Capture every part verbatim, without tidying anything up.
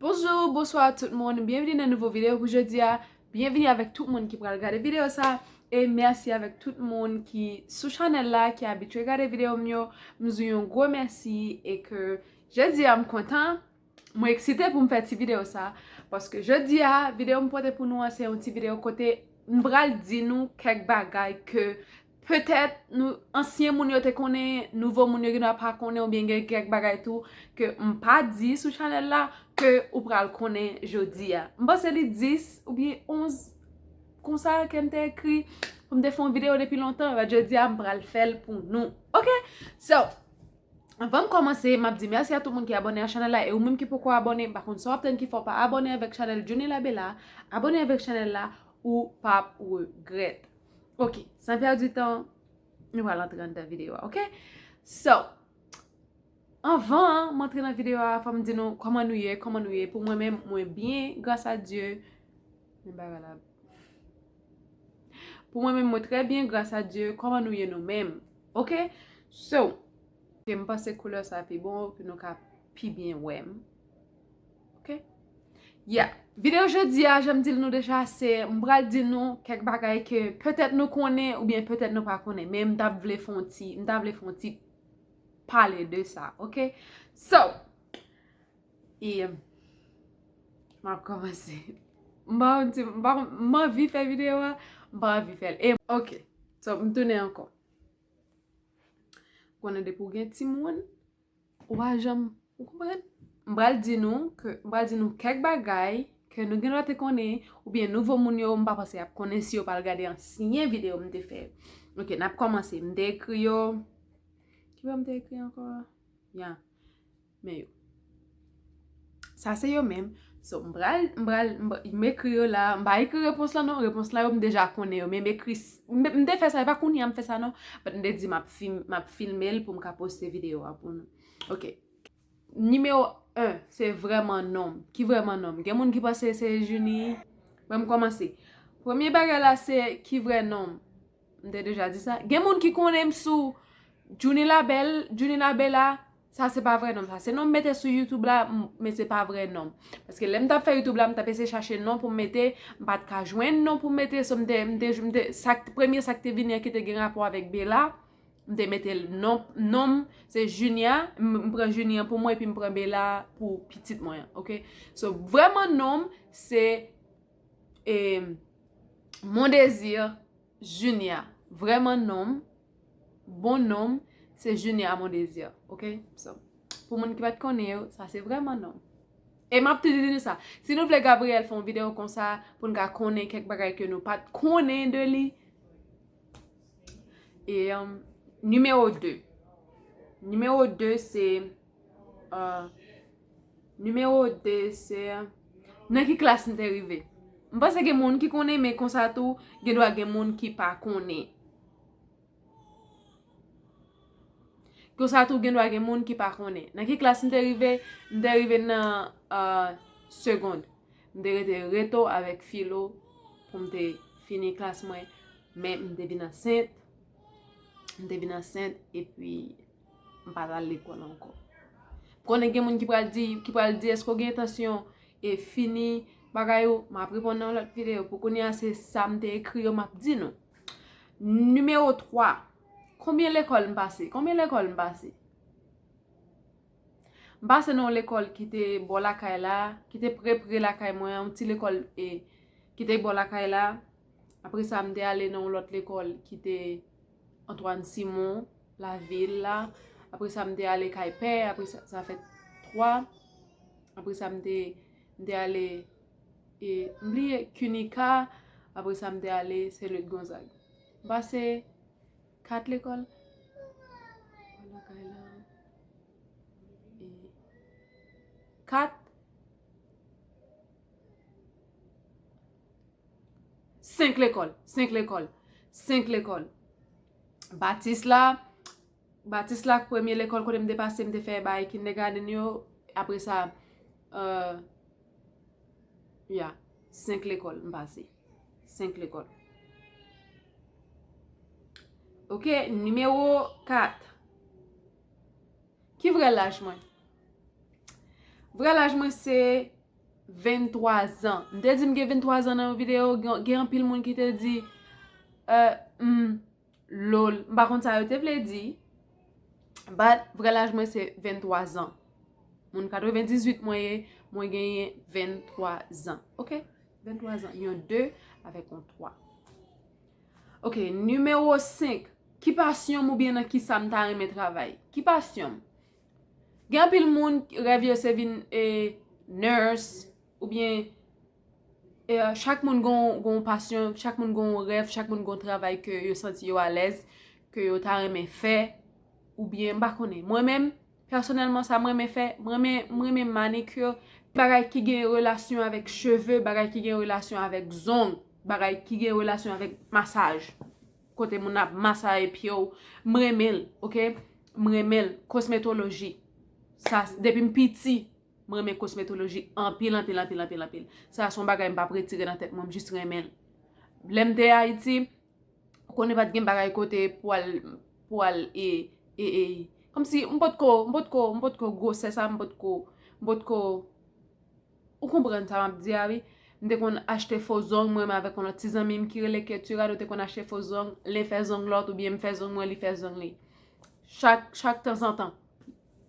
Bonjou, bonswa tout moun. Byenvini nan nouvo videyo pou jodi a. Byenvini avèk tout moun ki pral gade videyo sa. E mèsi avèk tout moun ki sou chanèl la, ki abitye gade videyo m yo. M di yon gwo mèsi e ke jodi a m kontan, mwen eksite pou m fè ti videyo sa. Paske jodi a, videyo m pote pou nou an se yon ti videyo kote m pral di nou kèk bagay ke petèt nou ansyen moun yo te konnen, nouvo moun yo gendwa pa konnen oubyen gen kèk bagay tou ke m pa di sou chanèl la ke ou pral konnen jodi a. M panse li dis oubyen onz konsa ke m te ekri pou m te fè yon videyo depi lontan, but jodi a m pral fè l pou nou. Ok? So, anvan m kòmanse, m ap di mèsi a tout moun ki abòne a chanèl la e ou menm ki poko abòne, m pa konn sa w ap tann ki fè w pa abòne avèk chanèl Djouni Labella, abòne avèk chanèl la, ou p ap regrèt. Ok, san pèdi tan, nou pral antre anndan videyo a, ok? So, anvan m antre nan videyo a, fò m di nou kòman nou ye, kòman nou ye. Pou mwen menm, mwen byen, gras a Dye. Men bagay la. Pou mwen menm, mwen trè byen, gras a Dye. Kòman nou ye nou menm? Ok? So, ke m panse koulè sa pi bon, ke nou ka pi byen wè m. Ok? Yeah. Videyo jodi a, jan m di l nou deja, se m pral di nou kèk bagay ke petèt nou konnen oubyen petèt nou pa konnen, men m t ap vle fè yon ti, m ta vle fè yon ti pale de sa, ok? So, e m ap kòmanse. M pa konn si, m pa konn, m anvi fè videyo a, m pa anvi fè l. E, ok. So, m tounen ankò. Konnen depi w gen timoun, ou pa janm, ou konprann? M pral di nou ke, m pral di nou kèk bagay ke nou gendwa te konnen, oubyen nouvo moun yo, m pa panse y ap konnen si yo pa al gade ansyen videyo m te fè. Ok, n ap kòmanse. M te ekri yo. Ki bò m te ekri ankò? Ya. Men yo. Sa se yo menm. So, m pral, m pral, m pral, m ekri yo la. M pa ekri repons lan non. Repons lan yo, m deja konnen yo. Men m ekri, s- m, m te fè sa, e pa kounye a m fè sa non. But m te di m ap fim, m ap filme l pou m ka poste videyo a pou nou. Ok. Nimewo en, se vrèman non m. Ki vrèman non m? Gen moun ki panse se Junie. Bon, m kòmanse. Premye bagay la, se ki vrè non m. M te deja di sa. Gen moun ki konnen m sou Djouni Label, Djouni Labella. Sa se pa vrè non m. Sa se non m mete sou YouTube la, m- men se pa vrè non m. Paske lè m t ap fè YouTube la, m t ap eseye chache non pou m mete, m pa t ka jwenn non pou m mete, so m te, m te, m te, sa k- premye sa k te vini an ki te gen rapò avèk Bella, m te mete l non, non m se Junia, m, m pran Junia pou mwen epi m pran Bella pou pitit mwen an, ok? So, vrèman non m se, e, Mondésir Junia. Vrèman non m, bon non m, se Junia Mondésir, ok? So, pou moun ki pa t konnen yo, sa se vrèman non m. E m ap toujou di nou sa. Si nou vle Gabriel fè yon videyo konsa pou n ka konnen kèk bagay ke nou pa t konnen de li, e, um, nimewo de. Nimewo de se, uh, nimewo de se nan ki klas m te rive. M panse gen moun ki konnen, men konsa tou, gendwa gen moun ki pa konnen. Konsa tou, gendwa gen moun ki pa konnen. Nan ki klas m te rive? M te rive nan, uh, segond. M te rete reto avèk filo pou m te fini klas mwen. Men m te vin ansent. M te vin ansent epi m pa t al lekòl ankò. M konnen gen moun ki pral di, ki pral di, èske w gen entansyon e fini bagay ou? M ap reponn nan yon lòt videyo. Pou kounye a, se sa m te ekri yo, m ap di nou. Nimewo twa. Konbyen lekòl m pase? Konbyen lekòl m pase? M pase nan yon lekòl ki te bò lakay la, ki te pre pre lakay mwen, yon ti lekòl, e, ki te bò lakay la. Apre sa, m te ale nan yon lòt lekòl ki te Antoine Simon, lavil la. Apre sa, m te ale kay pè, apre sa, sa fè twa. Apre sa, m te, m te ale, e, m bliye, Kunica. Apre sa, m te ale Saint Louis de Gonzague. M pase kat lekòl. Bò lakay la. E, kat. Senk lekòl. Senk lekòl. Senk lekòl. Batis la. Batis la, premye lekòl kote m te pase, m te fè bagay kindergarten yo. Apre sa, euh, ya, senk lekòl m pase. Senk lekòl. Ok, nimewo kat. Ki vrè laj mwen? Vrè laj mwen se Venntwa zan. M te di m gen venntwa zan nan yon videyo, gen, gen anpil moun ki te di, euh, m lol. M pa konn sa yo te vle di, but vrè laj mwen se venntwa zan. Moun katrevendizuit mwen ye, mwen genyen venntwa zan. Ok? Venntwa zan. Yon de avèk yon twa. Ok, nimewo senk. Ki pasyon m oubyen nan ki sa m ta renmen travay? Ki pasyon m? Gen anpil moun, rèv yo se vin e, nurse, oubyen e, chak moun gon, gon pasyon, chak moun gon rèv, chak moun gon travay ke yo santi yo alèz, ke yo ta renmen fè, oubyen m pa konnen. Mwen menm, pèsonèlman, sa m renmen fè, m renmen, m renmen manicure, bagay ki gen relasyon avèk cheve, bagay ki gen relasyon avèk zong, bagay ki gen relasyon avèk masaj. Kote moun ap masaye pye w, m renmen l, ok? M renmen l, kosmetoloji. Sa, depi m piti, m renmen kosmetoloji anpil, anpil, anpil, anpil, anpil. Sa se yon bagay m p ap retire nan tèt mwen, m jis renmen l. Lè m te Ayiti, ou konnen pa t gen bagay kote pou al, pou al e, e, e. Kòmsi m potko, m potko, m potko gwosè sa, m potko, m potko, ou konprann sa m ap di a wi. M te konn achte fo zong, mwen menm avèk yon lòt ti zanmi m ki rele Ketura, nou te konn achte fo zong, li fè zong lòt, oubyen m fè zong mwen, li fè zong li. Chak, chak tanzantan.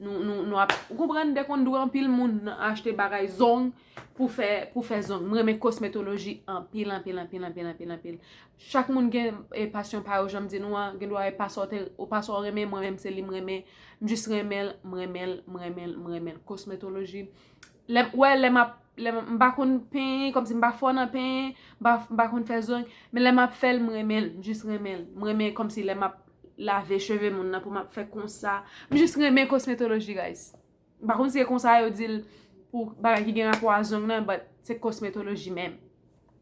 Nou, nou, nou ap, ou konprann, te konn dwe anpil moun achte bagay zong pou fè, pou fè zong. M renmen kosmetoloji anpil, anpil, anpil, anpil, anpil, anpil. Chak moun gen e, pasyon pa yo, jan m di nou an, gen dwa e pa sa w te, ou pa sa w renmen, mwen menm se li m renmen, m jis renmen l, m renmen l, m renmen l, m renmen l. Kosmetoloji, lè, wè, lè m ap, lè m, m pa konn penyen, kòmsi m pa fò nan penyen, m pa, m pa konn fè zong, men lè m ap fè l, m renmen l, m jis renmen l. M renmen kòmsi lè m ap lave cheve moun nan pou m ap fè konsa. M jis renmen kosmetoloji, guys. M pa konn si se konsa yo di l pou bagay ki gen rapò a zong nan, but se kosmetoloji menm.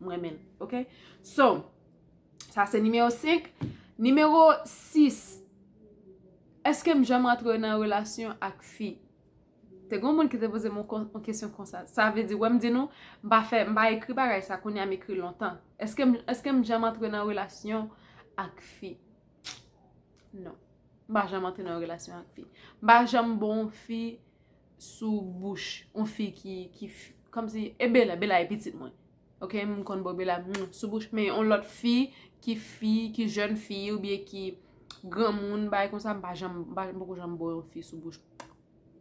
M renmen l, ok? So, sa se nimewo senk. Nimewo sis. Èske m janm antre nan relasyon ak fi? Te gen yon moun ki te poze m yon kon-, yon kesyon konsa. Sa vle di, wè m di nou, m pa fè, m pa ekri bagay sa, kounye a m ekri lontan. Èske m, èske m janm antre nan relasyon ak fi? Non. M pa janm antre nan yon relasyon ak fi. M pa janm bon yon fi sou bouch. Yon fi ki, ki f-, kòmsi, e Bella, Bella e pitit mwen. Ok, m konn bo Bella, mm, sou bouch. Men yon lòt fi, ki fi, ki jèn fi, oubyen ki granmoun, bagay konsa, m pa janm, m pa, m poko janm bo yon fi sou bouch.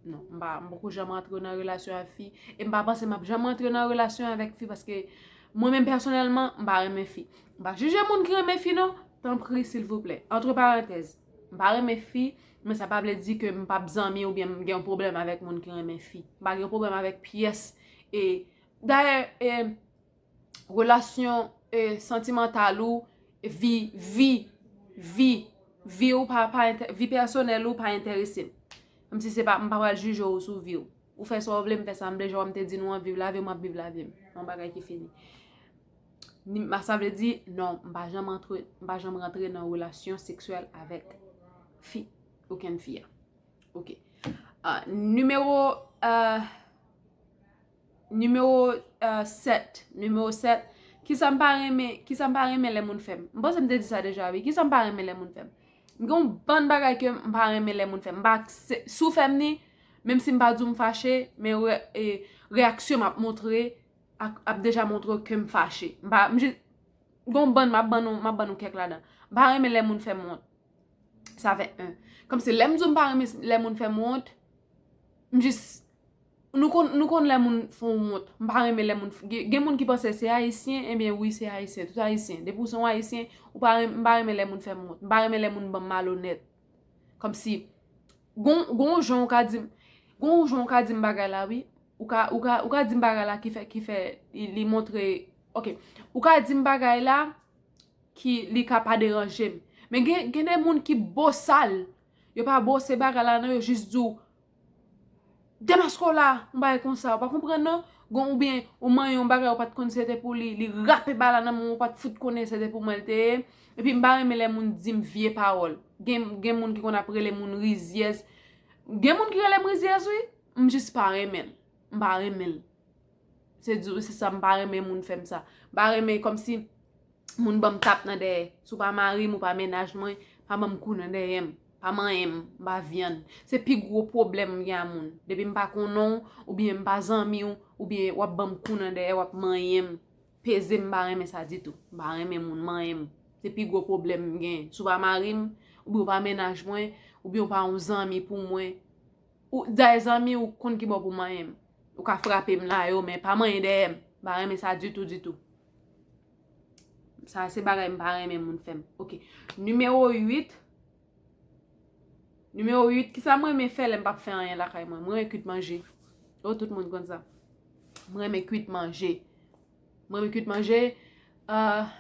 Non, m pa, m poko janm antre nan relasyon ak fi. E m pa panse m ap janm antre nan relasyon avèk fi, paske mwen menm pèsonèlman, m pa renmen fi. M pa jije moun ki renmen fi non, tanpri, silvouplè. Antre parantèz, m pa renmen fi, men sa pa vle di ke m p ap zanmi oubyen m gen yon pwoblèm avèk moun ki renmen fi. M pa gen yon pwoblèm avèk pyès e, dayè, e, relasyon e, santimantal ou, vi, vi, vi, vi ou pa, pa enterese, vi pèsonèl ou pa enterese m. Menm si se pa, m pa pral jije w sou vi w. Ou fè sa w vle, m fè sa m vle, jan m te di nou an, viv lavi m, m ap viv lavi m. Yon bagay ki fini. Ni, ma, sa vle di, non, m pa janm antre, m pa janm rantre nan relasyon seksyèl avèk fi, okenn fi a. Ok. Ah, nimewo, ah, nimewo, ah, sèt. Nimewo sèt. Kisa m pa renmen, kisa m pa renmen lè moun fè m? M panse m te di sa deja, wi. Kisa m pa renmen lè moun fè m? M gen yon bann bagay ke m pa renmen lè moun fè m. M pa, se, si w fè m ni, menm si m pa di w m fache, men re, e, reyaksyon m ap montre, ap, ap deja montre ke m fache. M pa, m jis, gen yon bann, m ap ban nou, m ap ban nou kèk ladan. M pa renmen lè moun fè m wont. Sa fè en. Kòmsi lè m di w m pa renmen lè moun fè m wont, m jis, nou konn, nou konn lè moun fè w wont. M pa renmen lè moun f-, gen, gen moun ki panse se Ayisyen, ebyen wi, se Ayisyen, tout Ayisyen. Depi w se yon Ayisyen, ou pa renmen, m pa renmen lè moun fè m wont. M pa renmen lè moun ban m malonèt. Kòmsi, gon, gon jan w ka di m, gon jan w ka di m bagay la, wi. Ou ka, ou ka, ou ka di m bagay la ki fè, ki fè, li, li montre, ok. Ou ka di m bagay la, ki li ka pa deranje m. Men gen, gen de moun ki bosal. Yo pa bose bagay la non, yo jis di w, "Demaske w la," yon bagay konsa. Ou pa konprann non? Gon, oubyen ou manyen yon bagay ou pa t konn se te pou li, li rape bagay la nan men w, ou pa t fout konnen se te pou mwen l te ye. Epi m pa renmen lè moun di m vye pawòl. Gen, gen moun ki konn ap rele moun rizyèz. Gen moun ki rele m rizyèz, wi. M jis pa renmen l. M pa renmen l. Se di, se sa, m pa renmen moun fè m sa. M pa renmen kòmsi moun ban m tap nan dèyè. Si w pa mari m, ou pa mennaj mwen, pa ban m kou nan dèyè m. pa manyen m, m pa vyann. Se pi gwo pwoblèm m gen a moun. Depi m pa konnen w, oubyen m pa zanmi w, oubyen w ap ban m kou nan dèyè, w ap manyen m, peze m, m pa renmen sa ditou. M pa renmen moun manyen m. Se pi gwo pwoblèm m gen. Si w pa mari m, oubyen w pa mennaj mwen, oubyen w pa yon zanmi pou mwen, ou dayè zanmi ou konn ki bò pou manyen m. Ou ka frape m la yo, men pa manyen dèyè m. M pa renmen sa ditou, ditou. Sa se bagay m pa renmen moun fè m. Ok. Nimewo uit. Nimewo uit, kisa m renmen fè lè m p ap fè anyen lakay mwen? M renmen kwit manje. Oh, tout moun konn sa. M renmen kwit manje. M renmen kwit manje. Ah,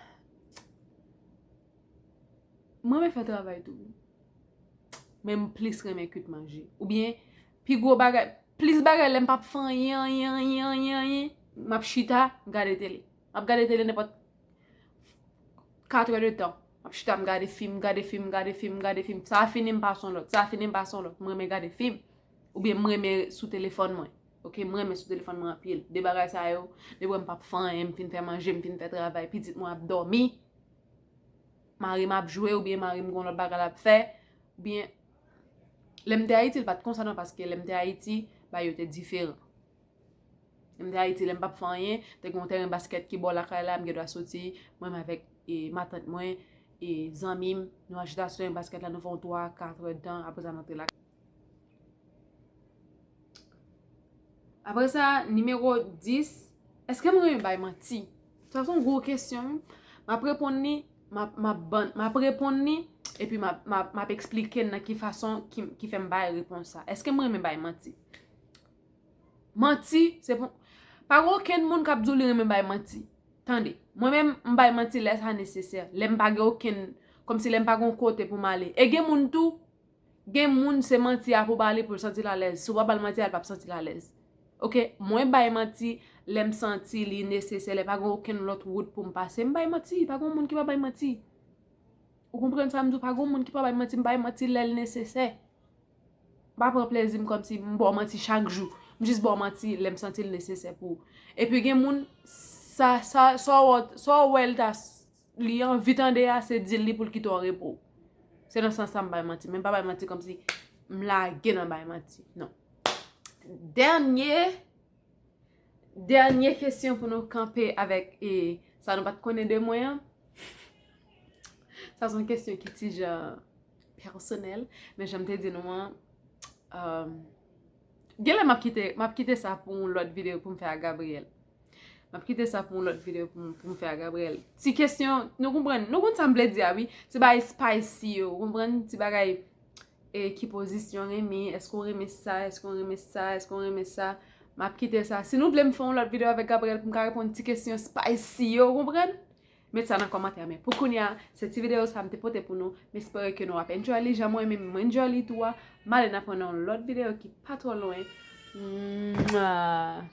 m renmen fè travay tou. Men m plis renmen kwit manje. Oubyen, pi gwo bagay, plis bagay lè m p ap fè anyen, anyen, anyen, anyen, anyen, m ap chita, m gade tele. M ap gade tele nenpòt kat è de tan. M ap chita, m gade fim, m gade fim, m gade fim, m gade fim. Sa a fini, m pase yon lòt. Sa a fini, m pase yon lòt. M renmen gade fim. Oubyen m renmen sou telefòn mwen. Ok, m renmen sou telefòn mwen anpil. De bagay sa yo, depi m p ap fè anyen, m fin fè manje, m fin fè travay, pitit mwen ap dòmi, mari m ap jwe, oubyen mari m gen lòt bagay l ap fè, oubyen lè m te Ayiti, l pa t konsa non, paske lè m te Ayiti, bagay yo te diferan. Lè m te Ayiti, lè m p ap fè anyen, te gen yon tèren baskèt ki bò lakay la, m gen dwa soti, mwen menm avèk, e, matant mwen, e, zanmi m, nou al chita sou tèren baskèt la, nou fè yon twa, kat è de tan, apre sa, n antre lakay. Apre sa, nimewo dis, èske m renmen bay manti? Sa se yon gwo kesyon, wi. M ap reponn li, m ap, m ap ban, m ap reponn li, epi m ap, m ap, m ap eksplike nan ki fason ki, ki fè m bay repons sa. Èske m renmen bay manti? Manti, se pou, pa gen okenn moun k ap di w li renmen bay manti. Tande, mwen menm, m bay manti lè sa nesesè. Lè m pa gen okenn, kòmsi lè m pa gen yon kote pou m ale. E gen moun tou, gen moun se manti a pou ba li pou l santi l alèz. Si w pa ba l manti a, l p ap santi l alèz. Ok, mwen bay manti lè m santi li nesesè, lè pa gen okenn lòt wout pou m pase. M bay manti, pa gen moun ki pa bay manti. Ou konprann sa m di w? Pa gen moun ki pa bay manti, m bay manti lè l nesesè. M pa pran plezi m kòmsi m ba w manti chak jou. M jis ba w manti lè m santi l nesesè pou ou. Epi gen moun, sa, sa, sa w, sa w wè l ta, li anvi tande a, se di l li pou l kite w an repo. Se nan sans sa m bay manti. Men m pa bay manti kòmsi m lage nan bay manti. Non. Dènye, dènye kesyon pou nou kanpe avèk, e, sa nou pa t konnen de mwen an. Sa se yon kesyon ki ti jan pèsonèl, men jan m te di nou an, um, genlè m ap kite, m ap kite sa pou yon lòt videyo pou m fè a Gabriel. M ap kite sa pou yon lòt videyo pou m, pou m fè a Gabriel. Ti kesyon, nou konprann, nou konn sa m vle di a, wi. Ti bagay spicy yo, ou konprann? Ti bagay, e, ki pozisyon renmen, èske w renmen sa, èske w renmen sa, èske w renmen sa? M ap kite sa. Si nou vle m fè yon lòt videyo avèk Gabriel pou m ka reponn ti kesyon spicy yo, ou konprann? Met sa nan kòmantè, men pou kounye a, se ti videyo sa m te pote pou nou. M espere ke nou ap enjoy li jan mwen menm mwen enjoy li tou a. M ale nan pran nan yon lòt videyo ki pa twò lwen. Mwah.